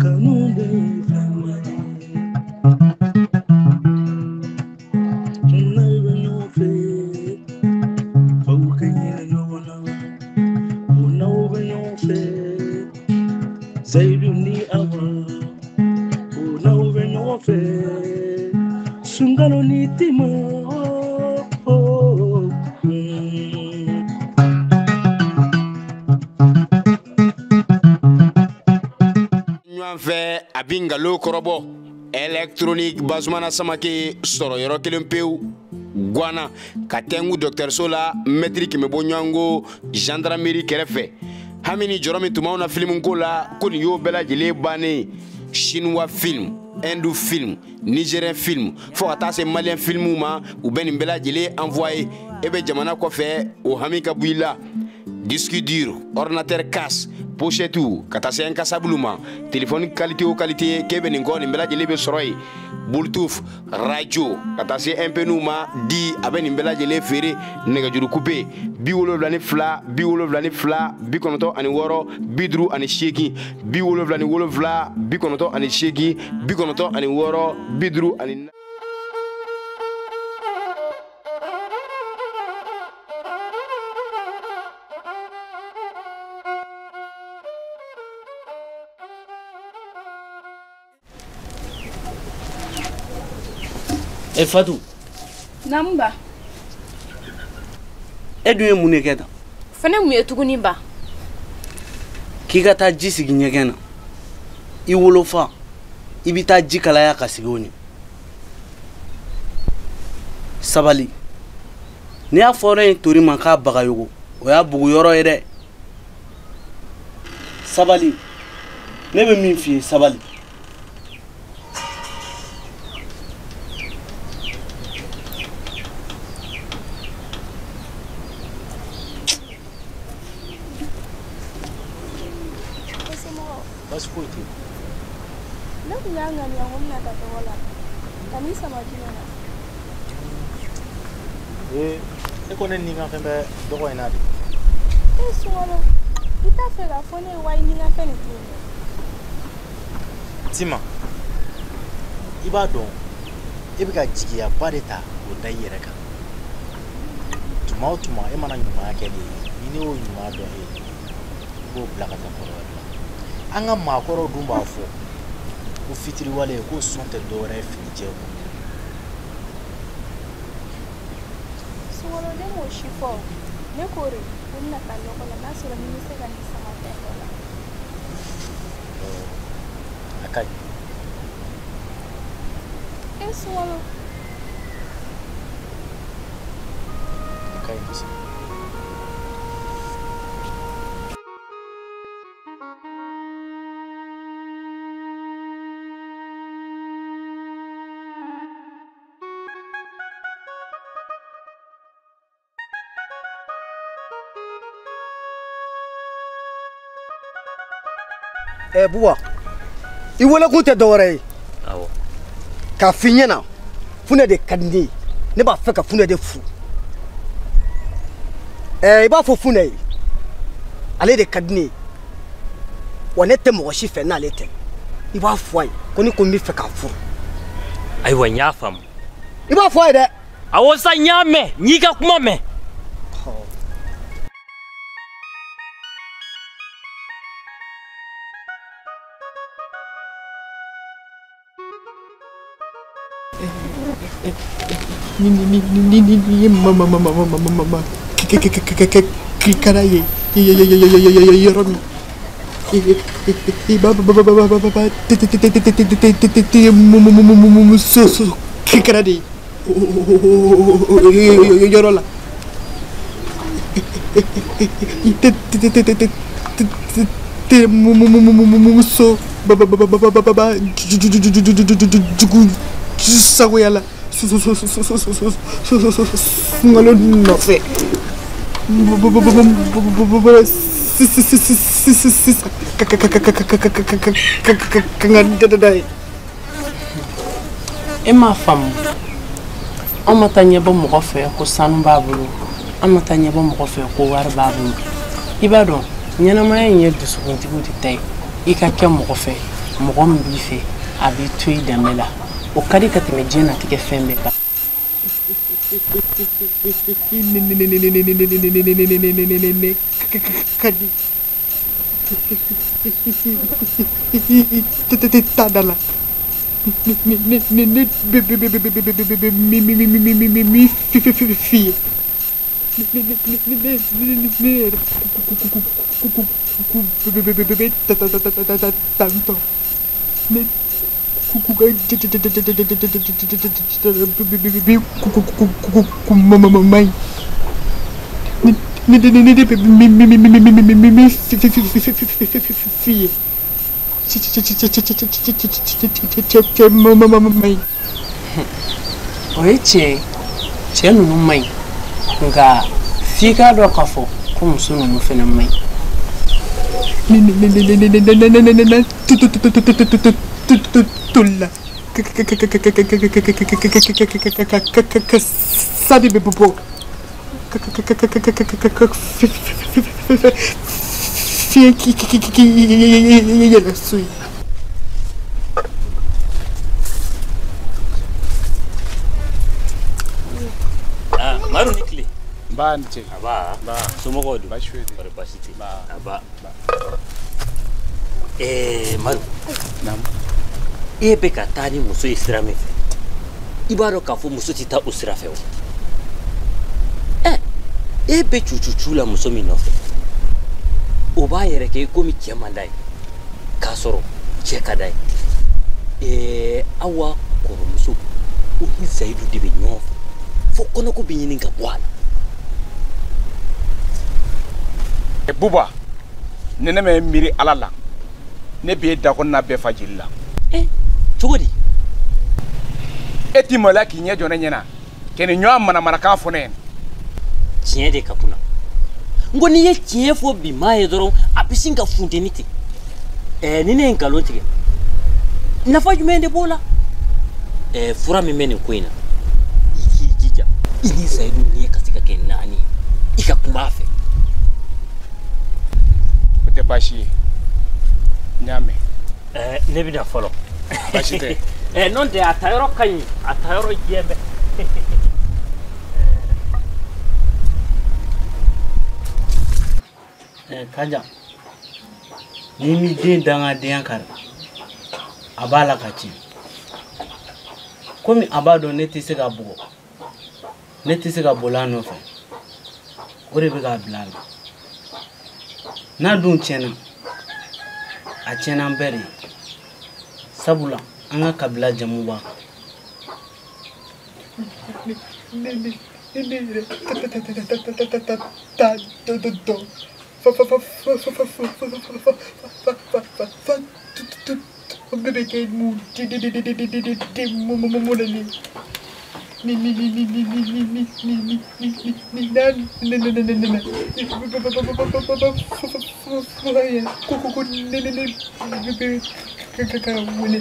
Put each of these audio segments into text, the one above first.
Kanu bɛ fɛnba ye. N'aw bɛ ɲɔgɔn fɛ, f'aw ka hinɛ ɲɔgɔn na. Ko n'aw bɛ ɲɔgɔn fɛ, Seyidu ni Awa. Ko n'aw bɛ ɲɔgɔn fɛ, Sunkalo ni Tima. Ɲɔgɔn fɛ a bɛ nkalon kɔrɔbɔ électronique Bazumana Samake sɔrɔ yɔrɔ kelen pewu Guana ka tɛnku dɔgɔtɔrɔso la mɛtiri 100 bɔ ɲɔgɔn gendarmerie kɛrɛfɛ. Hami ni jɔrɔ min tun b'anw na filimu ko la, ko nin y'o bɛɛ lajɛlen bannen. Chinois film, Hindou film, Nigérien film, fo ka taa se malien filmu ma, u bɛ nin bɛɛ lajɛlen envoyé. E bɛ jamana kɔfɛ, o hami ka bɔ i la. Disque dur, ordinateur casse, pochette, ka taa se incassable ma, téléphone qualité o qualité k'e bɛ nin kɔ, nin bɛɛ lajɛlen bɛ sɔrɔ yen. Bluetooth, radio, ka taa se MP ma di, a bɛ nin bɛɛ lajɛlen feere. Nɛgɛjuru coupé 72 72 96 58 77 98 96 50 ani. E Fatou. Namba. E dun ye mun de kɛ tan? Fɛnɛ mun ye tuguni ba? K'i ka taa ji sigi ɲɛgɛn na. I wolofa, i bɛ taa ji kalaya ka sigi o ɲɛ. Sabali. N'i y'a fɔ ye tori ma k'a bagayogo, o y'a bugu yɔrɔ ye dɛ. Sabali. Ne bɛ min f'i ye, sabali. Baasi foyi tɛ yen. Ne tun y'a ŋaniya ko n bɛna taa tɔgɔ la ka n'i sama jumɛn na? Ee, e ko ne ni n ka fɛn bɛ dɔgɔ in na de. E Sunkalo, i t'a fɛ k'a fɔ ne ye wa i ni n ka fɛn de tɛ yen nɔ? Tima, i b'a dɔn e bɛ ka jigiyaba de ta k'o da i yɛrɛ kan. Tuma o tuma e mana ɲumanya kɛ ne ye, ni ne y'o ɲuman dɔn e ye, i b'o bila ka taa kɔrɔ wɛrɛ la. An ka maakɔrɔw dun b'a fɔ ko fitiriwale ko sɔn tɛ dɔwɛrɛ ye finijɛ kɔ. Sunkalo, ne m'o si fɔ o. Ne ko de ko n bɛna taa lɔgɔ la n'a sɔrɔ ni n bɛ se ka nin sama fɛn dɔ la. A ka ɲi. E Sunkalo. A ka ɲi kosɛbɛ. Buba, i welekun tɛ dɔwɛrɛ ye. Awɔ. K'a f'i ɲɛna, Funɛ de ka di ne ye. Ne b'a fɛ ka Funɛ de furu. I b'a fɔ Funɛ ye, ale de ka di ne ye. Wa ne tɛ mɔgɔ si fɛ n'ale tɛ. I b'a fɔ a ye ko ne ko n bɛ fɛ k'a furu. Ayiwa, n y'a faamu. I b'a fɔ a ye dɛ. Awɔ sa, n y'a mɛn, n y'i ka kuma mɛn. Ni ni ni ni ni ma ma ma ma ma ma ma ma k k k k k kara ye yɔrɔ min i ba ba ba ba ba ba t t t t t t t t t mu mu mu mu mu mu so so kara de yɔrɔ la t t t t t t t mu mu mu mu mu mu so ba ba ba ba ba ba ba jugu sagoya la Sunkalo nɔfɛ ka ye. E m'a faamu, anw ma taa ɲɛbɔ mɔgɔ fɛ ko sanu b'a bolo, an ma taa ɲɛbɔ mɔgɔ fɛ ko wari b'a bolo. I b'a dɔn ɲɛnamaya in ye dusukuntigiw de ta ye. I ka kɛ mɔgɔ fɛ Mɔgɔ min b'i fɛ a b'i to i danbe la, o ka di ka tɛmɛ diɲɛnatigɛ fɛn bɛɛ kan. Ka di ta da la ne ne bɛ mi fi ye ne ne yɛrɛ bɛ ta tantɔ ne ne ne bɛ mi fi ye cɛ ma ɲi. O ye tiɲɛ ye, cɛ ninnu man ɲi, nka f'i k'a dɔn k'a fɔ ko muso ninnu fana man ɲi. Ne ne ne ne ne ne ne ne ne tolila sa de bɛ bɔ fiɲɛ yɛlɛ so ye. Maru ni tile. Nba ni ce. Aba. Nba. Somɔgɔw dun? Baasi foyi tɛ. Kɔri baasi tɛ? Nba. Aba. Maru. Naamu. E bɛ ka taa ni muso ye sira min fɛ, i b'a dɔn k'a fɔ muso tɛ taa o sira fɛ o. E bɛ cucucu la muso min nɔfɛ, o b'a yɛrɛ kɛ komi cɛ man d'a ye, k'a sɔrɔ cɛ ka d'a ye. Awa kɔrɔmuso, o ni Zayidu de bɛ ɲɔgɔn fɛ fo kɔnɔko bɛ ɲini ka bɔ a la. Buba, ni ne ma miiri Ala la, ne b'e da kɔnɔna bɛɛ fa jeli la. Cogo di? E t'i maloya k'i ɲɛ jɔ ne ɲɛna, k'i ni ɲɔgɔn manamanakan fɔ ne ɲɛna. Tiɲɛ de ka kunna. N ko n'i ye tiɲɛ fɔ bi maa ye dɔrɔn, a bɛ sin ka funteni ten. Ni ne ye nkalon tigɛ, nafa jumɛn de b'o la? Fura min bɛ nin ko in na, i k'i jija i ni Zayidu ɲɛ ka se ka kɛ naani ye, i ka kuma a fɛ. O tɛ baasi ye, n y'a mɛn. Ne bɛ na fɔlɔ. Baasi tɛ. N'o tɛ a taayɔrɔ ka ɲi, a taayɔrɔ jɛ bɛ. Kaja, n'i m'i den dangadenya kari, a b'a la ka tiɲɛ. Komi a b'a dɔn ne tɛ se ka bugɔ, ne tɛ se ka boli a nɔfɛ, o de bɛ k'a bila a la. N'a dun tiɲɛna, a tiɲɛna an bɛɛ de ye. Sabula an ka kabila jamu b'a kan. Ne ne ne yɛrɛ ta dɔn fa fa fa fa fa fa fa fa fa fa fa fa tu tu bɛ kɛ mu di di di di di di di di mu mu mu ni ni ni ni ni ni ni ni ni ni ni ni na ne ne ne ne ne ko ko ko ne ne ne ka ka ka wele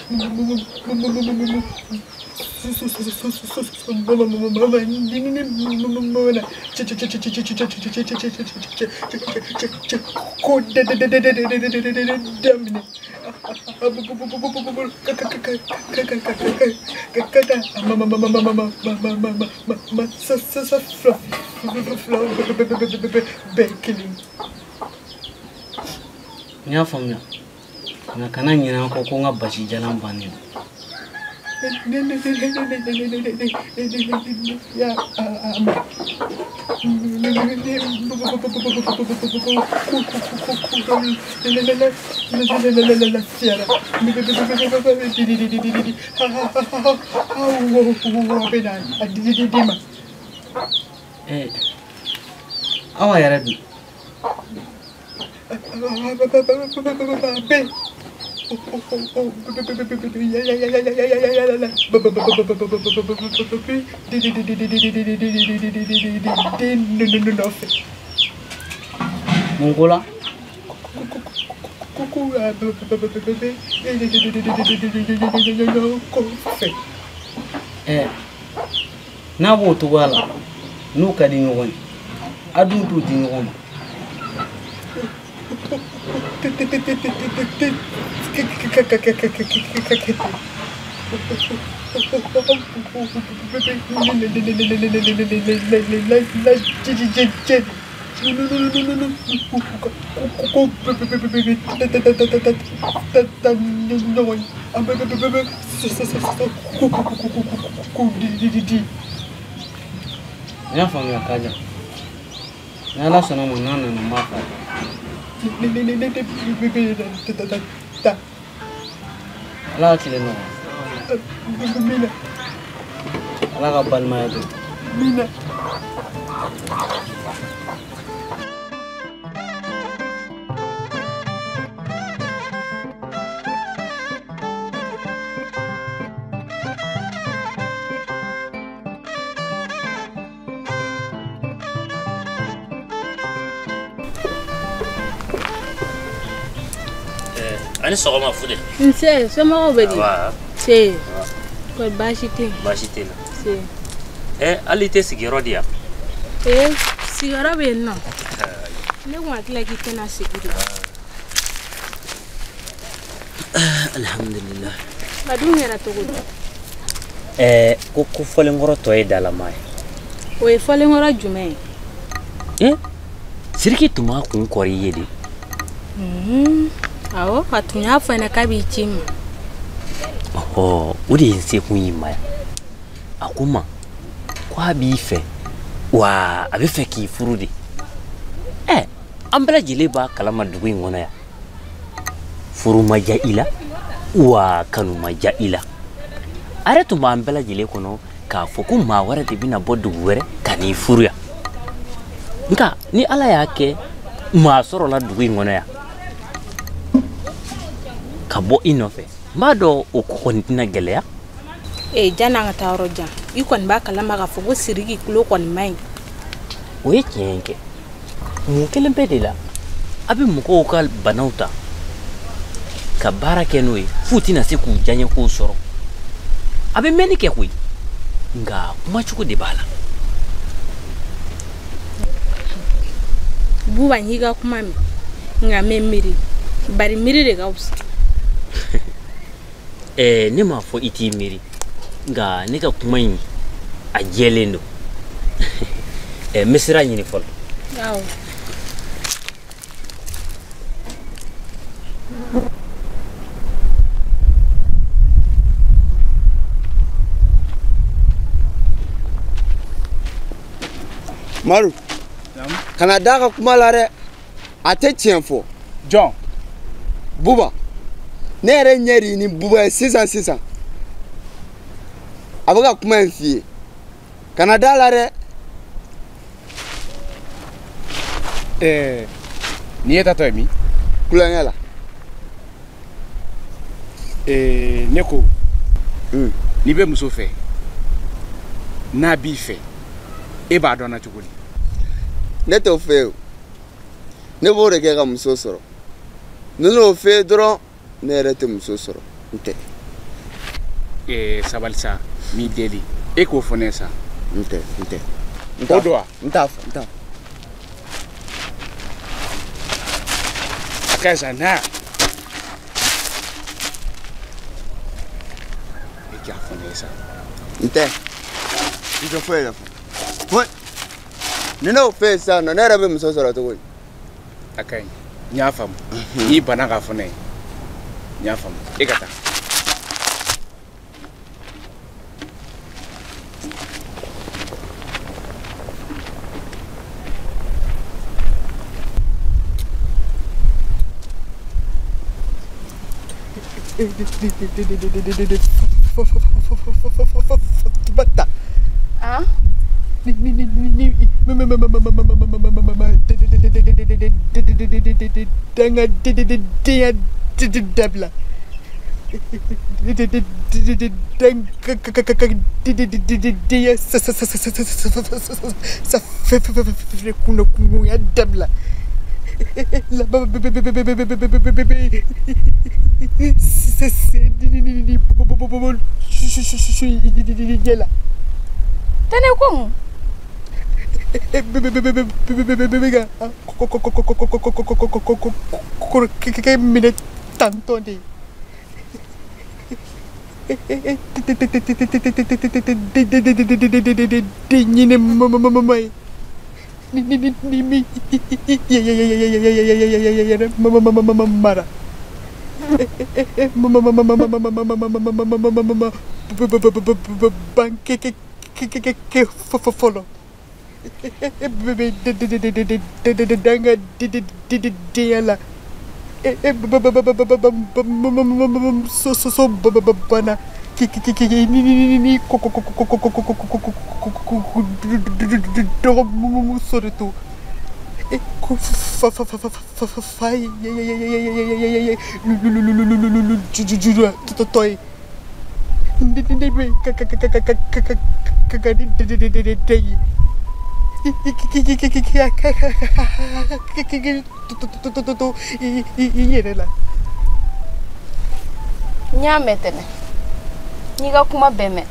mu mu mu mu mu mu mu N y'a faamuya, nka kana ɲinɛ an kɔ ko n ka basi jalan bannen don. Awa yɛrɛ dun? Mun ko la? N'a b'o cogoya la, n'u ka di ɲɔgɔn ye, a dun t'u di ɲɔgɔn ma. N y'a faamuya Kaja. Ni Ala sɔnna ma n'a nana n b'a fɔ. Ala ka tile nɔgɔya. Ala ka balimaya don. Ani sɔgɔma Fude. Nse, somɔgɔw bɛ di? Se. Kɔri baasi tɛ yen? Baasi tɛ n na. Se. Hali i tɛ sigiyɔrɔ di yan? Sigiyɔrɔ bɛ yen nɔ. Ne kun hakili la k'i tɛna sigi de. Alhamdulillah. Nka dun kɛra cogo di? Ko fɔlenkɔrɔ tɔ ye dalama ye. O ye fɔlenkɔrɔ jumɛn ye? Sidiki tun b'a kun kɔri i ye de. Awɔ, a tun y'a fɔ n ɲɛna k'a b'i ci n ma. Ɔhɔ, o de ye n sekun y'i ma yan. A ko n ma ko a b'i fɛ, wa a bɛ fɛ k'i furu de. An bɛɛ lajɛlen b'a kalama dugu in kɔnɔ yan. Furu ma diya i la, wa kanu ma diya i la. A yɛrɛ tun b'an bɛɛ lajɛlen kɔnɔ k'a fɔ ko maa wɛrɛ de bɛna bɔ dugu wɛrɛ ka n'i furu yan. Nka ni Ala y'a kɛ maa sɔrɔla dugu in kɔnɔ yan ka bɔ i nɔfɛ, n b'a dɔn o ko kɔni tɛna gɛlɛya. Janni an ka taa yɔrɔ jan, i kɔni b'a kalama k'a fɔ ko Sidiki tulo kɔni man ɲi. O ye tiɲɛ ye kɛ. Mun kelen bɛɛ de la, a bɛ mɔgɔw ka banaw ta ka baara kɛ n'o ye f'u tɛna se k'u diyaɲɛkow sɔrɔ. A bɛ mɛnni kɛ koyi, nka kumacogo de b'a la. Buba, n y'i ka kuma mɛn, nka n bɛ miiri, bari miiri de ka fisa. Ne m'a fɔ i t'i miiri, nka ne ka kuma in a jɛlen don. N bɛ sira ɲini fɔlɔ. Awɔ. Maru, kana d'a ka kuma la dɛ, a tɛ tiɲɛ fɔ. Jɔn? Buba. Ne yɛrɛ ɲɛ de ni Buba ye sisan sisan. A bɛ ka kuma in f'i ye. Kana d'a la dɛ. Nin ye tatɔ ye min? Kulonkɛ la. Ne ko, n'i bɛ muso fɛ, n'a b'i fɛ, e b'a dɔn na cogo di? Ne t'o fɛ yen o. Ne b'o de kɛ ka muso sɔrɔ. Ni ne y'o fɛ yen dɔrɔn, ne yɛrɛ tɛ muso sɔrɔ, n tɛ. Sabali sa, n b'i deli, e k'o fɔ ne ye sa. N tɛ, n tɛ. O don wa? N t'a fɔ, n t'a fɔ. A ka ɲi sa, na. E k'a fɔ ne ye sa. N tɛ. N tɛ foyi de fɔ. Foyi. Ni ne y'o fɛ yen sisan nɔ, ne yɛrɛ bɛ muso sɔrɔ cogo di? A ka ɲi, n y'a faamu. N'i banna k'a fɔ ne ye, n y'a faamu. E ka taa. Ah? Tɛnɛ ko mun? Minɛ tantɔ de. Den ɲini ma ye ni mi yɛrɛ mara ban kɛ fɔlɔ danga denya la so bana ni dɔgɔmuso de to ko fa fa fa fa fa fa ye tɔ ye ne bɛ ka ka ni den ye i yɛrɛ la. N y'a mɛn tɛnɛ, n y'i ka kuma bɛɛ mɛn.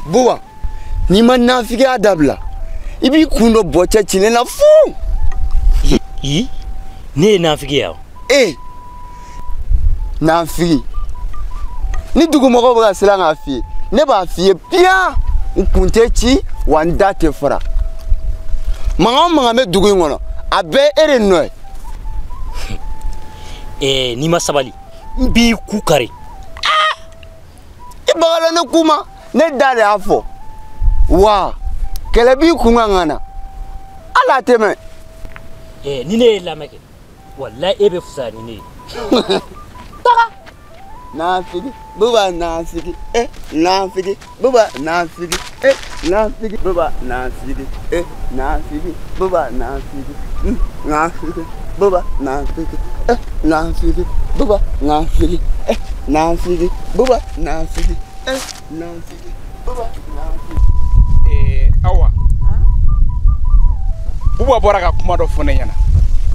Buba, n'i ma nafigiya dabila, i b'i kun dɔ bɔ cɛ cilen na fu. I, ne ye nafigi ye wa? Ee, nafigi. Ni dugumɔgɔw bɛ ka siran k'a f'i ye, ne b'a f'i ye piyan, n kun tɛ ci wa n da tɛ fara. Mankan o mankan bɛ dugu in kɔnɔ, a bɛɛ e de nɔ ye. Ɛɛ, n'i ma sabali, n b'i ku kari. I bagala ne ku ma. Ne da de y'a fɔ wa kɛlɛ b'i kun kan ka na hali a tɛ mɛn. Ni ne ye lamɛn kɛ walayi e bɛ fisaya ni ne ye. Taga nafigi buba nafigi nafigi buba nafigi nafigi buba nafigi nafigi buba nafigi nafigi buba nafigi nafigi buba nafigi nafigi buba nafigi. Awa Buba bɔra ka kuma dɔ fɔ ne ɲɛna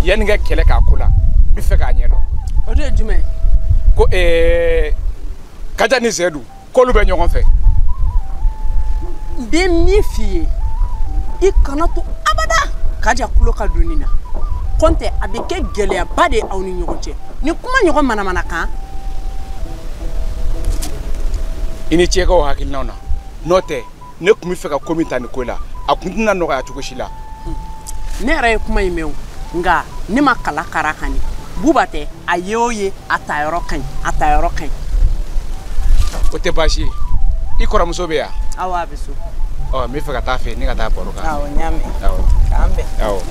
yanni n ka kɛlɛ k'a ko la n bɛ fɛ k'a ɲɛdɔn. O de ye jumɛn ye? Ko Kaja ni Sedu k'olu bɛ ɲɔgɔn fɛ. N bɛ min f'i ye, i kana to abada Kaja tulo ka don nin na, kɔntɛ a bɛ kɛ gɛlɛyaba de ye aw ni ɲɔgɔn cɛ ni kuma ɲɔgɔn manamana kan. I ni ce ka o hakilinaw na, n'o tɛ ne tun bɛ fɛ ka ko min ta nin ko la, a kun tɛna nɔgɔya cogo si la. Ne yɛrɛ ye kuma in mɛn o, nka ne ma kala kara kan de. Buba tɛ a ye o ye, a tayɔrɔ ka ɲi, a tayɔrɔ ka ɲi. O tɛ baasi ye. I kɔrɔmuso bɛ yan? Awɔ, a bɛ so. Ɔ, n bɛ fɛ ka taa fɛ yen, ne ka taa baro k'a fɛ. Awɔ, n y'a mɛn. Awɔ. K'an bɛn. Awɔ.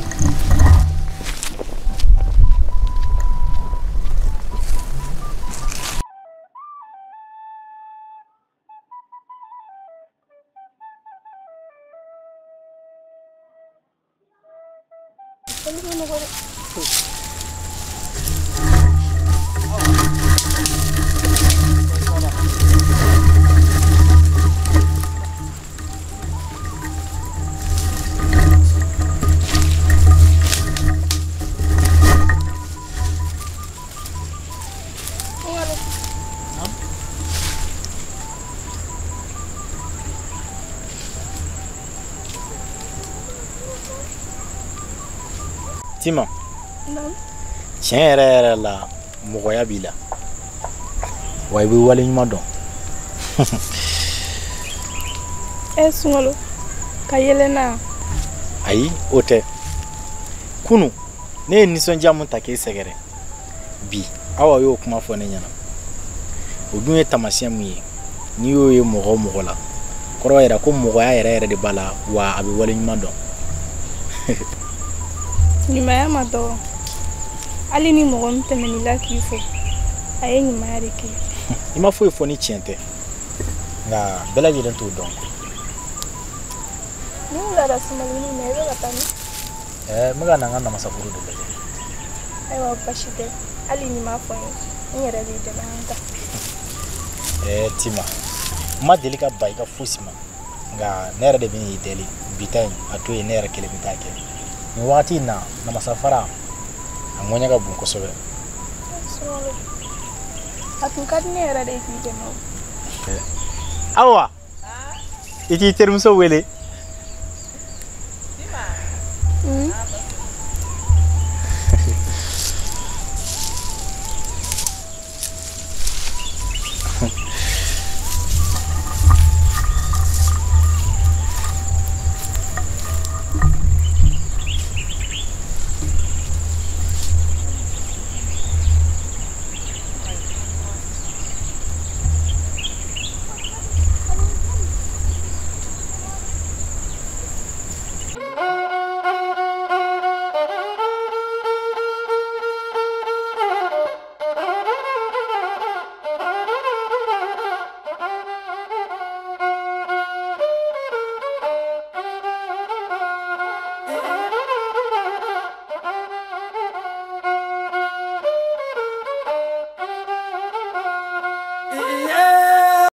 Tima, tiɲɛ yɛrɛ yɛrɛ la mɔgɔya b'i la wa i bɛ wale ɲuman dɔn. Sunkalo, ka yɛlɛ na. Ayi, o tɛ. Kunun ne ye nisɔndiya mun ta k'e sɛgɛrɛ, bi Awa y'o kuma fɔ ne ɲɛna. O dun ye taamasiyɛn mun ye, n'i y'o ye mɔgɔ o mɔgɔ la, kɔrɔ b'a jira ko mɔgɔya yɛrɛ yɛrɛ de b'a la wa a bɛ wale ɲuman dɔn. Ɲumanya ma dɔgɔ, hali ni mɔgɔ min tɛmɛn'i la k'i fo, a ye ɲumanya de kɛ. I ma foyi fɔ ni tiɲɛ tɛ, nka bɛɛ lajɛlen t'o dɔn. Ni wulada sumalenni na, i bɛ ka taa min? N bɛ ka na n ka namasaforo de lajɛ. Ayiwa, basi tɛ, hali ni m'a fɔ n ye. N yɛrɛ b'i dɛmɛ an ka taa. Ɛɛ Tima, n ma deli ka ban i ka fosi ma, nka ne yɛrɛ de bɛ n'i deli bi ta in a to yen, ne yɛrɛ kelen bɛ taa kɛ. Nin wagati in na, namasafara a ŋɔɲɛ ka bon kosɛbɛ. Sunkalo, a tun ka di ne yɛrɛ de ye k'i dɛmɛ o. Awa, i t'i terimuso wele.